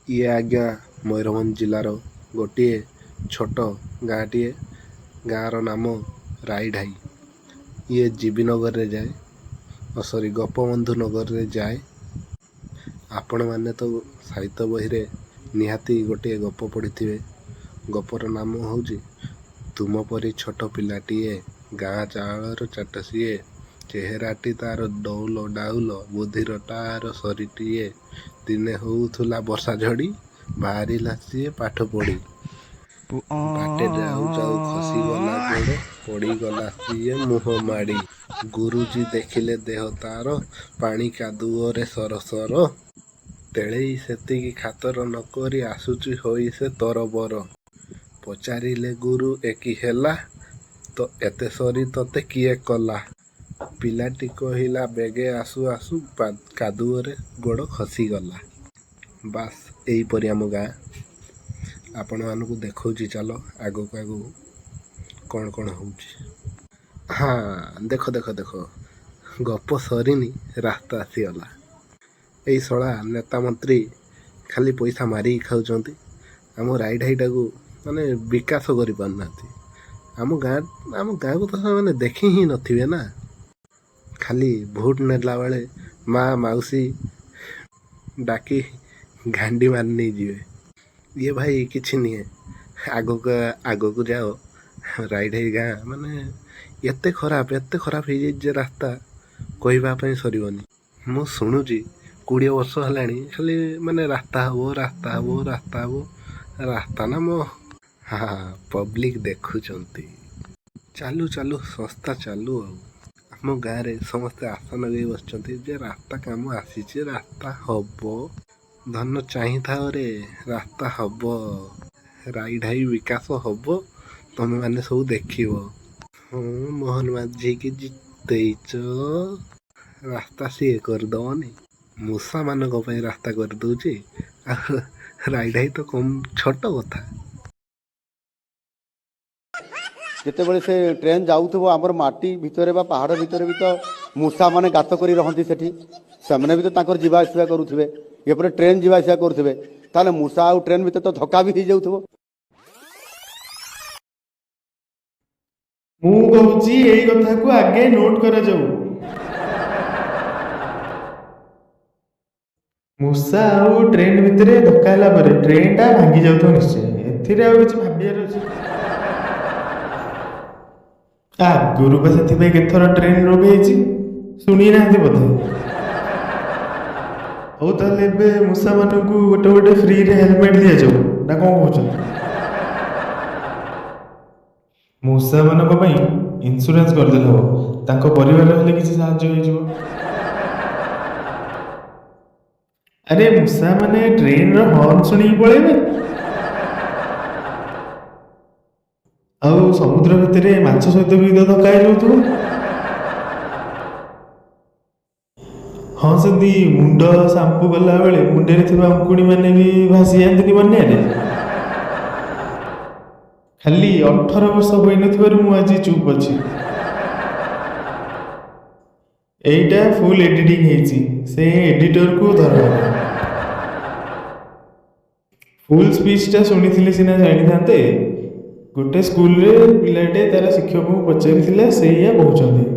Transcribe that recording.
ଇଏ ଆଜ୍ଞା ମୟୂରଭଞ୍ଜ ଜିଲ୍ଲାର ଗୋଟିଏ ଛୋଟ ଗାଁଟିଏ। ଗାଁର ନାମ ରାଇଢାଇ। ଇଏ ଜିବି ନଗରରେ ଯାଏ, ସରି ଗୋପବନ୍ଧୁ ନଗରରେ ଯାଏ। ଆପଣମାନେ ତ ସାହିତ୍ୟ ବହିରେ ନିହାତି ଗୋଟିଏ ଗପ ପଢ଼ିଥିବେ। ଗପର ନାମ ହେଉଛି ତୁମ ପରି ଛୋଟ ପିଲାଟିଏ, ଗାଁ ଚାଳର ଚାଟ ସିଏ, ଚେହେରାଟି ତାର ଡଉଲ ଡାଉଲ, ବୁଦ୍ଧିର ତାର ସରିଟିଏ। ଦିନେ ହଉଥିଲା ବର୍ଷା ଝଡ଼ି, ବାହାରିଲା ସିଏ ପାଠ ପଢ଼ି। ବାଟେ ଯାଉ ଯାଉ ଖସିଗଲା ଗୋଡ଼, ପଡ଼ିଗଲା ସିଏ ମୁହଁ ମାଡ଼ି। ଗୁରୁଜୀ ଦେଖିଲେ ଦେହ ତାର ପାଣି କାଦୁଅରେ ସରସର। ତେଳେଇ ସେତିକି ଖାତର ନକରି ଆସୁଛି ହୋଇ ସେ ତରବର। ପଚାରିଲେ ଗୁରୁ ଏ କି ହେଲା, ତ ଏତେ ସରି ତତେ କିଏ କଲା? ପିଲାଟି କହିଲା ବେଗେ ଆସୁ ଆସୁ କାଦୁଅରେ ଗୋଡ଼ ଖସିଗଲା। ବାସ୍, ଏଇପରି ଆମ ଗାଁ ଆପଣମାନଙ୍କୁ ଦେଖାଉଛି। ଚାଲ ଆଗକୁ ଆଗକୁ କ'ଣ କ'ଣ ହେଉଛି। ହଁ, ଦେଖ ଦେଖ ଦେଖ, ଗପ ସରିନି, ରାସ୍ତା ଆସିଗଲା। ଏଇ ଶଳା ନେତା ମନ୍ତ୍ରୀ ଖାଲି ପଇସା ମାରିକି ଖାଉଛନ୍ତି, ଆମ ରାଇଢାଇଟାକୁ ମାନେ ବିକାଶ କରିପାରୁନାହାନ୍ତି। ଆମ ଗାଁ, ଆମ ଗାଁକୁ ତ ସେମାନେ ଦେଖି ହିଁ ନଥିବେ ନା। ଖାଲି ଭୋଟ ନେଲା ବେଳେ ମା ମାଉସୀ ଡାକି ଗାଣ୍ଡି ମାରି ନେଇଯିବେ। ଇଏ ଭାଇ କିଛି ନୁହେଁ। ଆଗକୁ ଆଗକୁ ଯାଅ। ରାଇଢାଇ ଗାଁ ମାନେ ଏତେ ଖରାପ, ଏତେ ଖରାପ ହେଇଯାଇଛି ଯେ ରାସ୍ତା କହିବା ପାଇଁ ସରିବନି। ମୁଁ ଶୁଣୁଛି 20 ବର୍ଷ ହେଲାଣି, ଖାଲି ମାନେ ରାସ୍ତା ହବ, ରାସ୍ତା ହବ, ରାସ୍ତା ହବ, ରାସ୍ତା ନା ମୋ। ହଁ, ପବ୍ଲିକ ଦେଖୁଛନ୍ତି। ଚାଲୁ ଚାଲୁ ସଂସ୍ଥା ଚାଲୁ। ଆଉ ଆମ ଗାଁରେ ସମସ୍ତେ ଆଶା ଲଗେଇ ବସିଛନ୍ତି ଯେ ରାସ୍ତା କାମ ଆସିଛି, ରାସ୍ତା ହବ। ଧନ ଚାହିଁଥାଅରେ, ରାସ୍ତା ହବ, ରାଇଢାଇ ବିକାଶ ହବ, ତମେମାନେ ସବୁ ଦେଖିବ। ହଁ, ମୋହନ ମାଝୀକି ଜିତେଇଛ, ରାସ୍ତା ସିଏ କରିଦବନି? ମୂଷାମାନଙ୍କ ପାଇଁ ରାସ୍ତା କରିଦଉଛି, ଆଉ ରାଇଢାଇ ତ କମ୍ ଛୋଟ କଥା। ଯେତେବେଳେ ସେ ଟ୍ରେନ୍ ଯାଉଥିବ, ଆମର ମାଟି ଭିତରେ ବା ପାହାଡ଼ ଭିତରେ ବି ତ ମୂଷାମାନେ ଗାତ କରି ରହନ୍ତି ସେଠି। ସେମାନେ ବି ତ ତାଙ୍କର ଯିବା ଆସିବା କରୁଥିବେ, ଏପଟେ ଟ୍ରେନ୍ ଯିବା ଆସିବା କରୁଥିବେ। ତାହେଲେ ମୂଷା ଆଉ ଟ୍ରେନ୍ ଭିତରେ ତ ଧକ୍କା ବି ହେଇଯାଉଥିବ। ମୁଁ କହୁଛି ଏଇ କଥାକୁ ଆଗେ ନୋଟ୍ କରାଯାଉ। ମୂଷା ଆଉ ଟ୍ରେନ୍ ଭିତରେ ଧକ୍କା ହେଲା ପରେ ଟ୍ରେନ୍ଟା ଭାଙ୍ଗି ଯାଉଥିବ ନିଶ୍ଚୟ। ଏଥିରେ ଆଉ କିଛି ଭାବିବାର ଅଛି? ଆଗରୁ ବା ସେଥିପାଇଁ କେତେଥର ଟ୍ରେନ୍ ରୋକ ହେଇଛି, ଶୁଣି ନାହାନ୍ତି ବୋଧେ। ହଉ, ତାହେଲେ ଏବେ ମୂଷାମାନଙ୍କୁ ଗୋଟେ ଗୋଟେ ଫ୍ରିରେ ହେଲମେଟ୍ ଦିଆଯାଉ ନା କ'ଣ କହୁଛନ୍ତି? ମୂଷାମାନଙ୍କ ପାଇଁ ଇନ୍ସୁରାନ୍ସ କରିଦେଲେ ହବ, ତାଙ୍କ ପରିବାର ହେଲେ କିଛି ସାହାଯ୍ୟ ହେଇଯିବ। ଆରେ, ମୂଷାମାନେ ଟ୍ରେନ୍ର ହର୍ନ ଶୁଣିକି ପଳେଇବେ। ଆଉ ସମୁଦ୍ର ଭିତରେ ମାଛ ସହିତ ବି ତ ଧକ୍କା ହେଇଯାଉଥିବ। ହଁ, ସେମିତି ମୁଣ୍ଡ ସାମ୍ପୁ କଲାବେଳେ ମୁଣ୍ଡରେ ଥିବା ଉଙ୍କୁଣି ମାନେ ବି ଭାସି ଯାଆନ୍ତିନି ବନ୍ୟାରେ? ଖାଲି 18 ବର୍ଷ ହୋଇନଥିବାରୁ ମୁଁ ଆଜି ଚୁପ୍ ଅଛି। ଏଇଟା ଫୁଲ୍ ଏଡିଟିଂ ହେଇଛି, ସେ ଏଡିଟରକୁ ଧରମା। ଫୁଲ୍ ସ୍ପିଚ୍ଟା ଶୁଣିଥିଲେ ସିନା ଜାଣିଥାନ୍ତେ। ଗୋଟେ ସ୍କୁଲରେ ପିଲାଟେ ତାର ଶିକ୍ଷକଙ୍କୁ ପଚାରିଥିଲା, ସେଇଆ କହୁଛନ୍ତି।